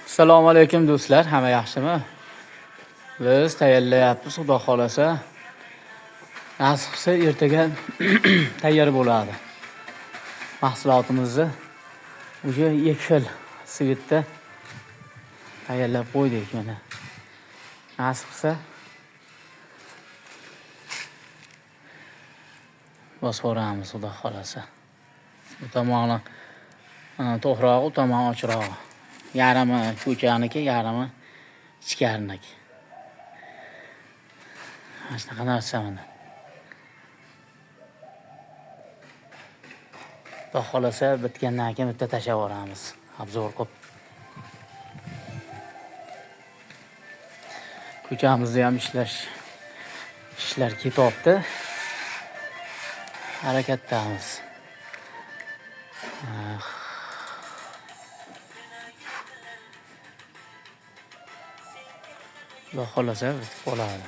Assalomu alaykum do'stlar, hamma yaxshimi? Biz tayyorlayapmiz, Xudo xolasa. Nasib qilsa ertaga tayyor bo'ladi. Mahsulotimizni уже ikki xil svetda tayyorlab qo'ydik mana. Nasib qilsa bosib yuboramiz, Xudo xolasa. Bu tomoni to'qrog'i, u tomoni ochrog'i. Yarmi ko'chaniki, yarmi ichkariniki. Mana shunaqa narsa mana. Xudo xolasa bitgandan keyin bitta tashlab yuboramiz, obzor qilib. Ko'chamizda ham ishlar ketyapti. Harakatdamiz. Xudo xolasa bitib qoladi.